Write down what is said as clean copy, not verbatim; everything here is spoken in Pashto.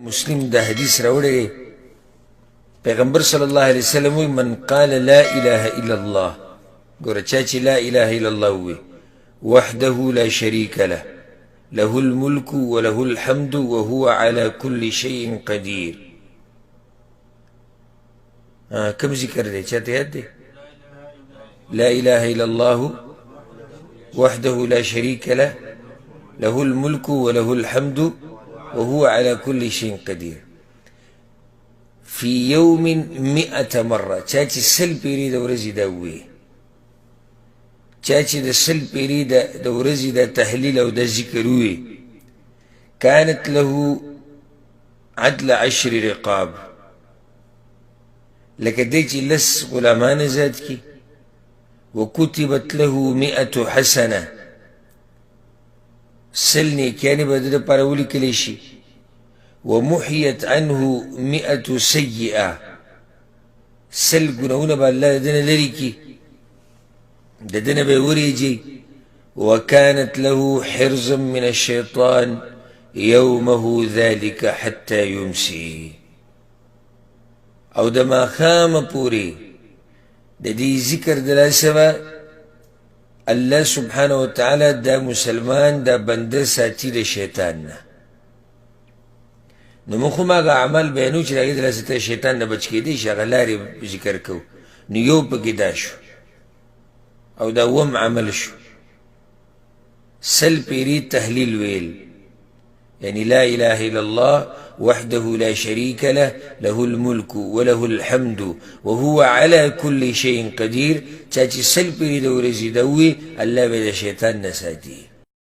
مسلم دا حدیث راوړی دی، پیغمبر صلی الله علیه وسلم وایي من قال لا اله الا الله، ګوره چا چې لا اله الا الله ووایي، وحده لا شریک له، له الملک وله الحمد وهو على كل شيء قدیر. کوم ذکر دی؟ چاته یاد دی؟ لا اله الا الله وحده لا شريك له، له الملك وله الحمد وهو على كل شيء قدير، في يوم 100 مرة. چا چې 100 پیرې د ورځې دا ووایي، چا چې د 100 پیرې د ورځې د تحلیل او د ذکر ووایي، كانت له عدل 10 رقاب، لکه دی چې 10 غلامان آزاد کړي، وکتبت له 100 حسنه، 100 نیکیانې به د ده لپاره ولیکلی شي، ومحیت عنه 100 سیئه، 100 ګناهونه به الله د ده نه لرې کړي، د ده نه به یې ورېجي، وكانت له حرزا من الشيطان يومه ذلك حتى يمسي. او د ماښامه پورې د دې ذکر د لاسه به الله سبحانه وتعالی دا مسلمان دا بنده ساتي د شیطان نه. نو موږ هم هغه اعمال بیانو چې د هغې د لاسه ته شیطان نه بچ کېدی شي، هغه لارې ذکر کوو. نو یو پکې دا شو او دا اووم عمل شو، 100 پیرې تحلیل ویل، يعني لا إله إلا الله وحده لا شريك له، له الملك وله الحمد وهو على كل شيء قدير. چا چې 100 پیرې د ورځې دا ووایي، الله به د شیطان نه ساتي.